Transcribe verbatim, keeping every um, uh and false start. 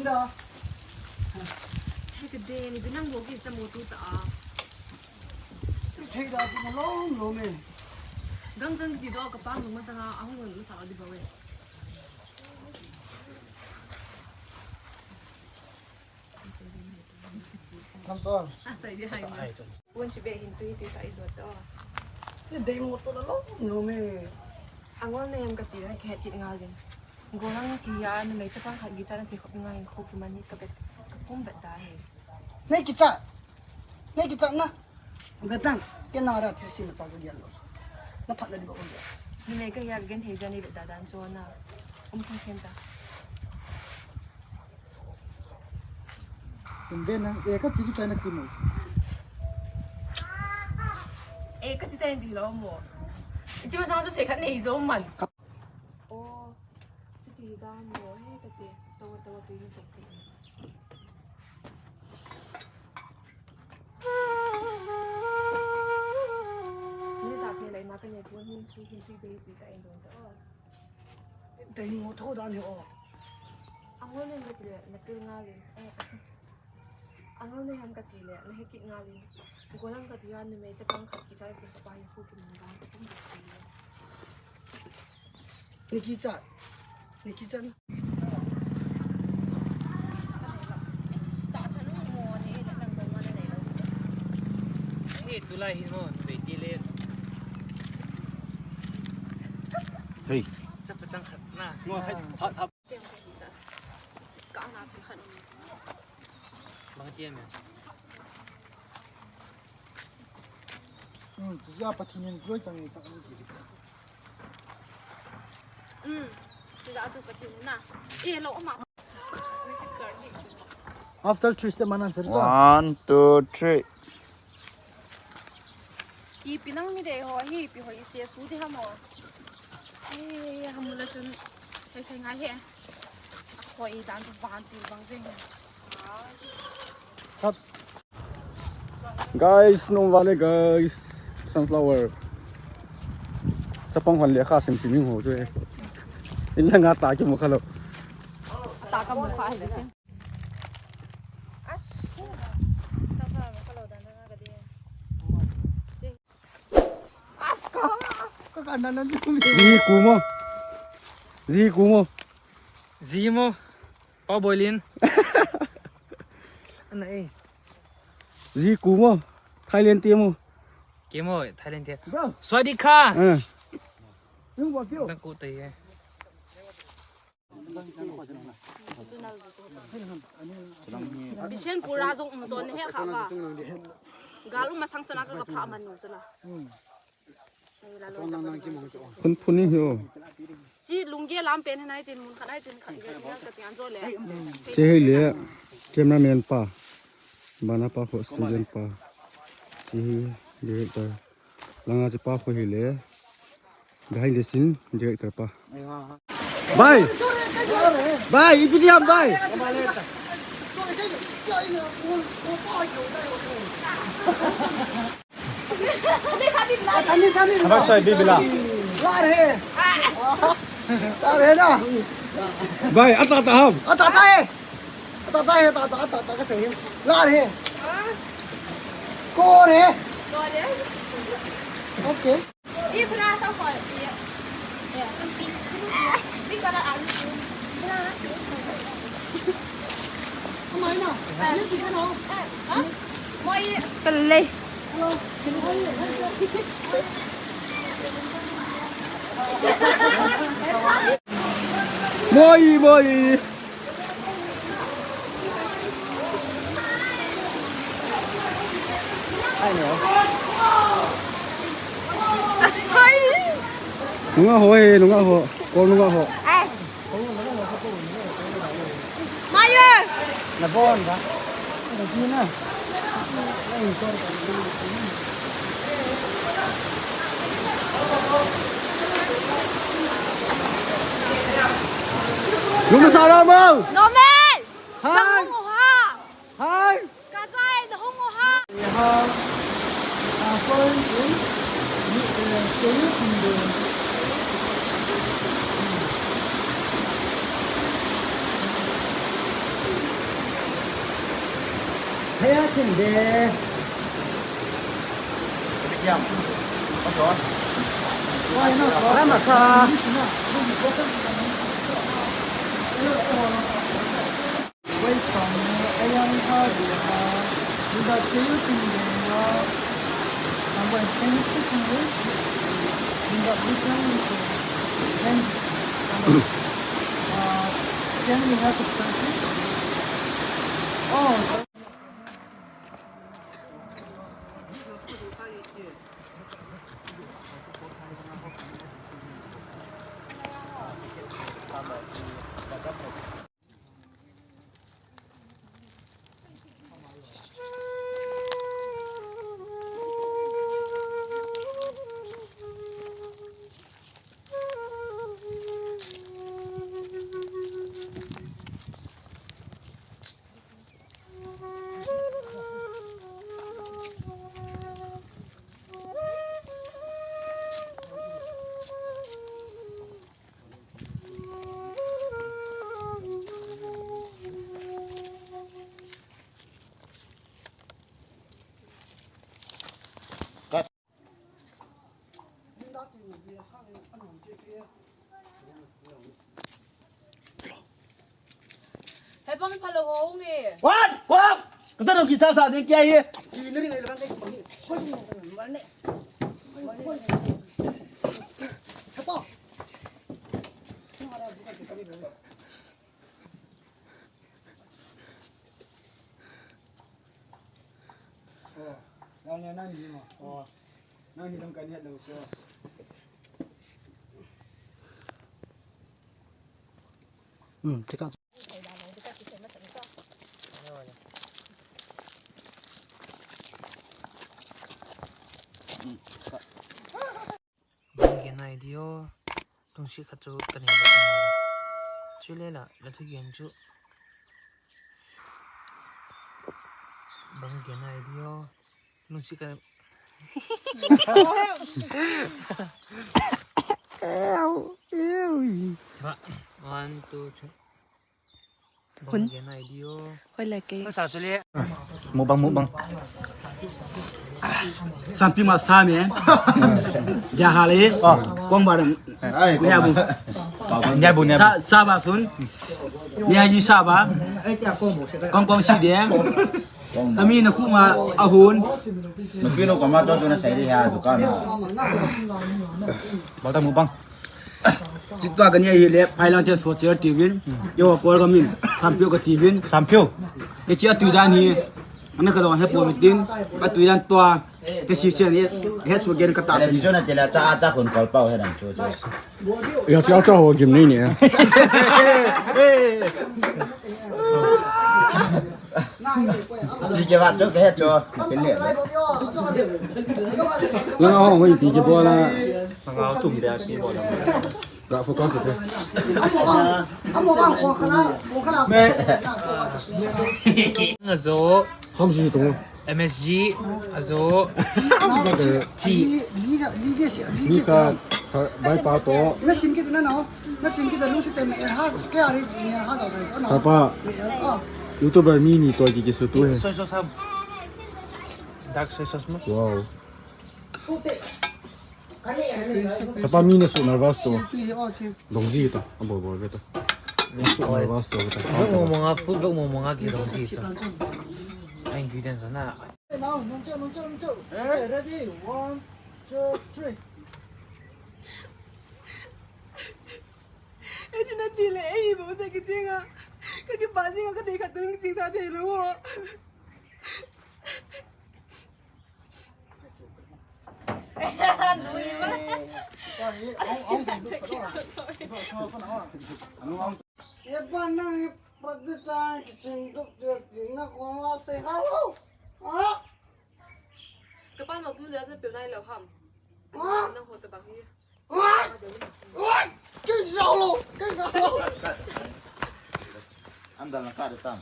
Hei ka den, ipi nang bo kisa mo tu ta a. Thei da tu lom lom e. Gang jang ji do ka pang lung masanga ahung lung masa di ba we. Nam to. A sai di hai. Won chi be hin tu tu ta i do to. Ni dei mo to lom lom e. Angol na hem ka ti na ke ti ngal din. Golang kihei a, numei chapang khat kichat na thei khop ngai in kho kiman hi ka bet, ka pum bet da hi. Nei kichat. Nei kichat na. Betang, kei na ra thil sima cha ka gel lou. Na phat na di ba ko gel. Numei ka hei a ka genthei jeh a nei bet da dan chu na. Um thei thei ta. Kin ve na, e ka chi kichat na ti mo. E ka chi tai ti lou mo. Chi masang chu se khat nei jo man. O, chuti hi ja mo he ka ti. Tawa, tawa, tui ni sak ti. Ni ja thei lai ma ka nei tu ni chu hin tui be tui ta in don ta o. Dei mo tho dan hi o. Angol nei ka ti le, na pil ngal in. O. Angol na hem ka ti le, na he kit ngal in. Golang ka ti a, numei chapang khat kichat na thei khop a hin kho kiman da. Ni kichat. Ni kichat. Is, ta sa nu mo ni le nang ba ma na nei lo. He, tulai hin mo, numei ti le. Hei. Chapa chang khat na. Ngo khat, tha, tha. Bang ti em. Hmm, chia Pathen in loi chang ni ta ni ki. Hmm, chia chu Pathen na. E lo ma. After three step man answer. One, two, three. Ipi nang mi dei ho hi, ipi ho i se su di ham ho. Hi, ham la chun. Hei sai ngai he. Ho i dan tu van ti bang jeng he. Cut. Guys, nung vale guys. Sunflower. Chapang hon le kha sim sim ho chu he. In la nga ta ki mu kha lo. Ta ka mu kha he se. Ash. Sunflower mu kha lo dan nga ka di. Ji ku mo. Ji ku mo. Ji mo. Pa boilin. Ana e. Ji ku mo. Thailand ti mo. Ke mo, Thailand ti. Bro. Swadika. Eh. Yung wa kyo. Tang ku tai e. Bishenpur a jong um chon he kha ba. Gal um masang chana ka pha man nu chula. Phun phun hi ho. Chi lungge lam pen nai tin mun khat nai tin khat ge ka ti an jo le. Che hi le cameraman pa. Bana pa ho student pa. Chi hi director. Langa chu pa khu hi le. Behind the scene director pa. Bhai! Bhai, ipi diam, bhai? Abang sai bibila. Lar he. Lar he na. Bhai, ata ta ham. Ata ta he. Ata ta he, ata ta, ata ta ka sei he. Lar he. Kor he. Okay. Talei. Moi, moi. Nunga ho e, nunga ho. Ko nunga ho. Mai e. Na bon ba? Na ki na. Nunga sa ra mo. Normal. Hai. Nunga ha. Hai. Ka jai na hung u ha. Yaha, ah, foreign in, eh, China in the, Aya thim de. Ram asa. Hei, pang pha lo ho nge. Wan, kong! Kata dong kisa sa ding kya hi? Chi na ring le bang kai pang hi. Hoi, mal ne. Mal ne. Hei, pang. Oh, nang ni, nang ni mo. Oh, nang ni dong kai ni lo ko. Hmm, check out. Bang gen ai dio, lungsi khat chu ka nei lo. Chu le la, la thu gen chu. Bang gen ai dio, lungsi ka. Ew, ew. One, two, three. Hun. Hoi le kei. Mukbang, mukbang. Sampi ma sa me. Dia hale. Kong ba. Ai, ne abu. Ne abu, ne abu. Sa, sa ba sun. Ne aji sa ba. Kong kong si de. Kami na kuma ahun. Mapilo kama to na sa iri ha dukan. Balta mukbang. Chitwa kani ahile, phailang chen so cher tiuvin. Yo, kol kamin. Sampio katiuvin. Sampio. Ye chia tuidan hi. Ana ka dong he po mitin. Ka tuidan tua. Te si chen ye. He so gen kata. Ele si so na tela cha cha khun kol pau he dan chu. Yo, chia cha ho gim ni ni. Chi ke ba cho ke cho. Ke le. Nang a hong hoi pi ke bo la. Nang a tum dia pi bo la. Ga focus te. Amo bang ko khala, ko khala. Me. Nga zo. Ham si tu. M S G, azo. Chi. Ni ka, bai pa to. Na sim kit na na. Na sim kit na lu si te me ha, ke ari ni ha da sa na. Papa. YouTuber mi ni to ki ki su tu he. Soy sauce ham. Dark soy sauce mo. Wow. Sapa mi na su nervous to. Dong ji ta, a bol bol ve ta. Na su nervous to ta. Vlog mo mo nga, food vlog mo mo nga ki dong ji ta. Ai ingredients na. Now, nung cho, nung cho, nung cho. Eh, ready? One, two, three. Eh, chu na ti le, eh, bo sa ki chinga. Ka ki ba ni ka dei ka tung ching sa de lo. Eba nang hi pati chan kichim duk duk ding na koma say hello. Ha? Kapan mo pum dia sa piu nai lo ham. Ha? Nang ho ta bang hi. What? What? Kei sao lo, kei sao lo. Am dal na ka de tam.